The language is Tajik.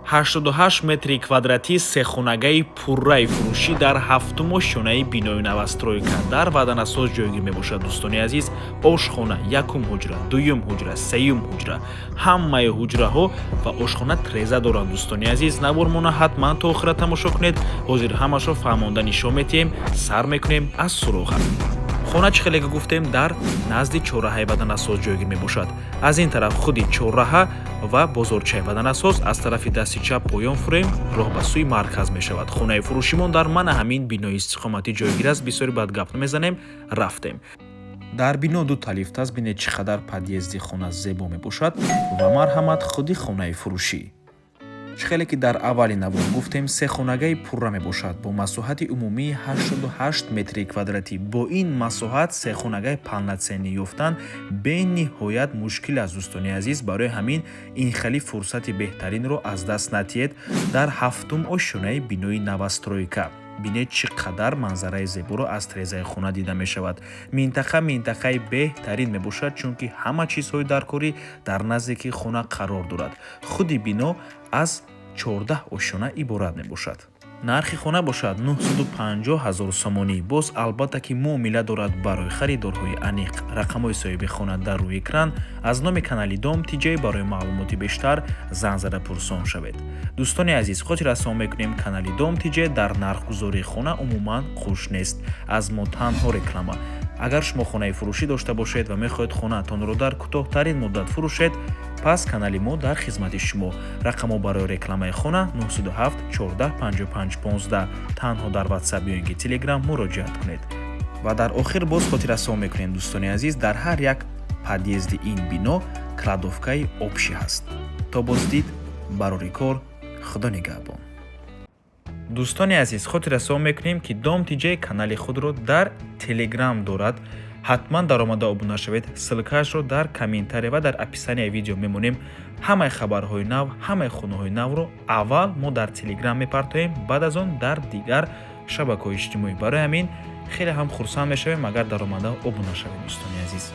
88 метри квадратӣ сехонагаи пурраи фурӯшӣ дар ҳафтум ошёнаи бинои новостройка дар Ваданасоз ҷойгир мебошад. Дӯстони азиз, ошхона, якум ҳуҷра, дуюм ҳуҷра, сеюм ҳуҷра, ҳамаи ҳуҷраҳо ва ошхона треза доранд. Дӯстони азиз, навормона ҳатман то охира тамошо кунед. Ҳозир ҳамашро фаҳмонда нишон метиҳем. Сар мекунем аз суроға. Хона, чӣ хеле ки гуфтем, дар назди чорраҳаи Ваданасоз ҷойгир мебошад. Аз ин тараф худи чорраҳа ва бозорчаи Ваданасоз, аз тарафи дасти чап поён фурем, роҳ ба сӯи марказ мешавад. Хонаи фурӯшимон дар мана ҳамин бинои истиқоматӣ ҷойгир аст. Бисёри баъд гап намезанем, рафтем. Дар бино дута лифт аст. Бинед, чӣ қадар подъезди хона зебо мебошад. Ва марҳамат, худи хонаи фурӯшӣ. Чӣ хеле ки дар аввали навор гуфтем, сехонагаи пурра мебошад бо масоҳати умумии 88 метри квадратӣ. Бо ин масоҳат сехонагаи полноценный ёфтан бениҳоят мушкил аст, дӯстони азиз. Барои ҳамин ин хеле фурсати беҳтаринро аз даст натиҳед. Дар ҳафтум ошёнаи бинои новостройка. Бинед, чӣ қадар манзараи зеборо аз трезаи хона дида мешавад. Минтақа минтақаи беҳтарин мебошад, чунки ҳама чизҳои даркорӣ дар наздики хона қарор дорад. Худи бино аз 14 ошёна иборат мебошад. Нархи хона бошад 950 ҳазор сомонӣ. Боз, албатта ки, муомила дорад барои харидорҳои аниқ. Рақамҳои соҳиби хона дар рӯи экран. Аз номи канали Дом Тиҷай барои маълумоти бештар занг зада пурсон шавед. Дӯстони азиз, хотиррасон мекунем, канали Дом Тиҷай дар нархгузории хона умуман қуш нест. Аз мо танҳо реклама. Агар шумо хонаи фурӯшӣ дошта бошед ва мехоҳед хонаатонро дар кӯтоҳтарин муддат фурӯшед, пас канали мо дар хизмати шумо. Рақамҳо барои рекламаи хона 907 14 55 15. Танҳо дар Ватсап ё ин ки Телеграм муроҷиат кунед. Ва дар охир боз хотиррасон мекунем, дӯстони азиз, дар ҳар як подъезди ин бино кладовкаи общий ҳаст. То боздид, барори кор, Худо нигаҳбон. Дӯстони азиз, хотиррасон мекунем, ки Дом Тиҷай канали худро дар Телеграм дорад. Ҳатман даромада обуна шавед. Ссылкаашро дар комментария ва дар описанияи видео мемонем. Ҳамаи хабарҳои нав, ҳамаи хонаҳои навро аввал мо дар Телеграм мепартоем, баъд аз он дар дигар шабакаҳои иҷтимоӣ. Барои ҳамин хеле ҳам хурсанд мешавем, агар даромада обуна шавед, дӯстони азиз.